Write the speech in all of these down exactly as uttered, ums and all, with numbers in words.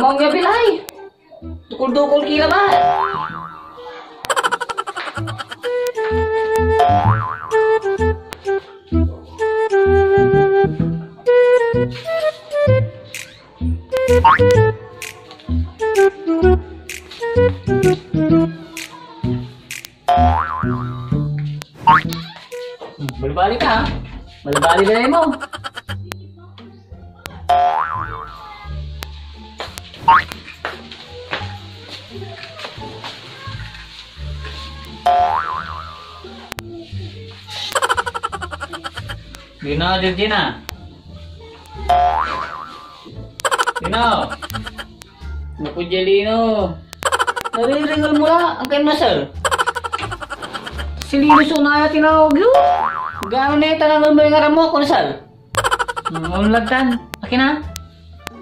Ang yabilay. Dukol-dukol ki labat. Hmm, balibali ka, ha? Balibali ka na mo. Dino, Georgina. Dino. Naku, Jelino. Nariringal mo la, ang kayo na, sir. Si Lino so naya tinawag yo. Gano na yung tanangal mo yung aram mo, kung sir? Hmm, unlad tan. Akin na.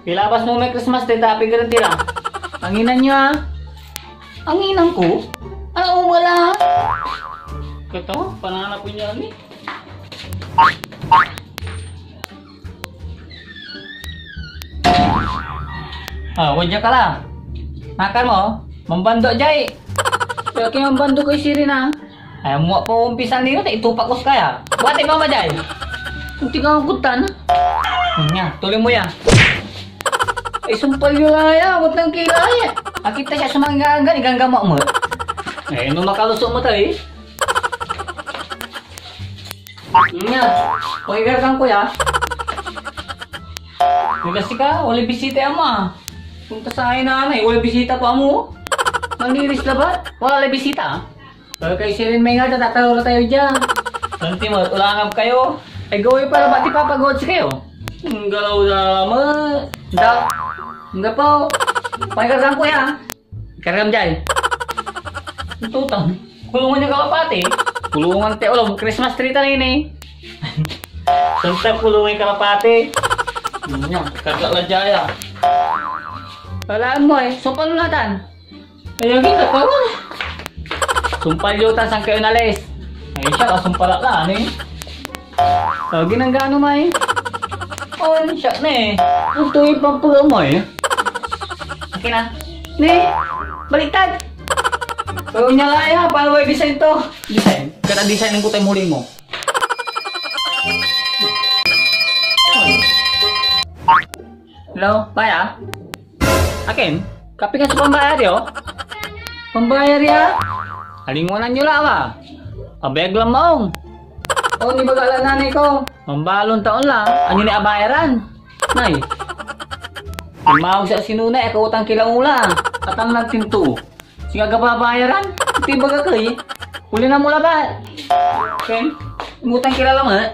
Pilabas mo may Christmas tree, tapi ka tira. Anginan nyo, ah. Anginan ko? Ala, wala. Kato, pananap ko niya, ni. Ah, wadya ka la. Nakar mo, mambando jay. Kaya kaya mambando ko isiri na. Ay, mo pa umpisan nila, ta itupak ko kaya. Buat ay mama jay. Kunti ka ang kutan. Nya, tuloy mo ya. Ay, sumpal yo la ya, buat ng kila ya. Akita siya sumangga-angga, igangga mo mo. Ay, no makalusok mo tayo eh. Nya, pakigarkan ko ya. Kasi ka, wala bisita ya ama. Punta sa ay nanay, wala bisita pa mo. Malinis labat, wala bisita. Pero kay Sirin may nga, tatatalo na tayo dyan. Nanti mo, ulangam kayo. Ay, gawin pa labat, ipapagod si kayo. Ang galaw na mo. Da. Ang gapaw. Pakigarkan ko ya. Karam jay. Tutang. Kulungan yung kalapati. Kulungan te, ulam. Christmas tree tayo ini. Santa, kulungan yung kalapati. Ano niya? Karga la jay, ah. Walaan mo eh. Sumpal mo natan. Ay, agin ka pa. Sumpal yo tan sangkay onalis. Ay, siya, kasumpal la, ano eh? Oh, ginanggano, may? Oh, siya na eh. Ang tuwi pang pula mo eh. Akin na. Ne, baliktad. So, niya la ya, paano ba yung design to? Design? Kada design ng kutay muli mo. Hello, Paya? Akin? Kapi ka sa pambayar yo? Pambayar ya? Alingwanan yo la, awa. Abeg la maong. O, nibaga la nanay ko. Mambalon taon la, anyo ni abayaran? Nay. Tumawag sa sinunay, akautang kila ula. Atan lang tinto. Sige, aga babayaran. Iti baga ko eh. Huli na mo labat. Ken, umutang kila lamet.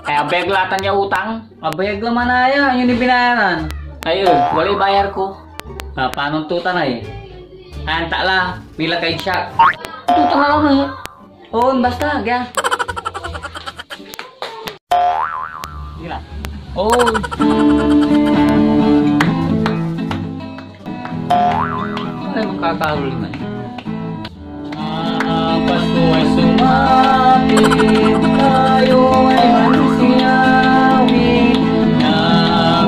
Ay, abeg latan ya utang. Abeg la manaya, yun yung binayaran. Ay, eh, walay bayar ko. Ah, paano to tanay? Anta la, mila kay siya. Ito tanga lang eh. Oo, basta, gaya. Sige na. Oh. Ay, magkakaroon na eh. Ah, Pasko ay sumapit, tayo ay manisiyawi, na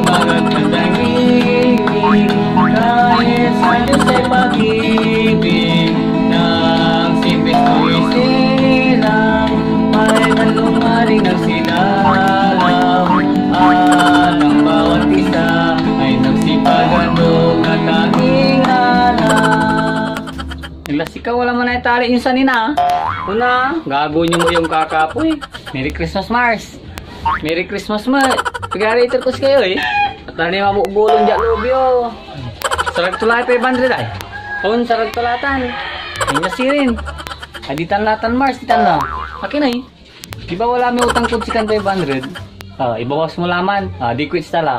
magandang tahimik, dahil sa Diyos ay pag-ibig, nang si Kristo'y silang, may kalungaring nagsilalang, at ang bawat isa ay nagsipagandong at tanging alam. Naglasikaw, wala man ay tali yung sanina. Una, gago nyo mo yung kakapoy. Merry Christmas, Mars. Merry Christmas, Mat. Pagari ito kus kayo eh. At ano yung mamukbulong dyan, lobyo. Sarag to lahat, five hundred ay. On, sarag to latan. Ay, nasirin. Ay, ditan latan, Mars, ditan lang. Akin ay. Di ba wala may utang kod sikan five hundred? Ah, ibawas mo laman. Ah, di quits ta la.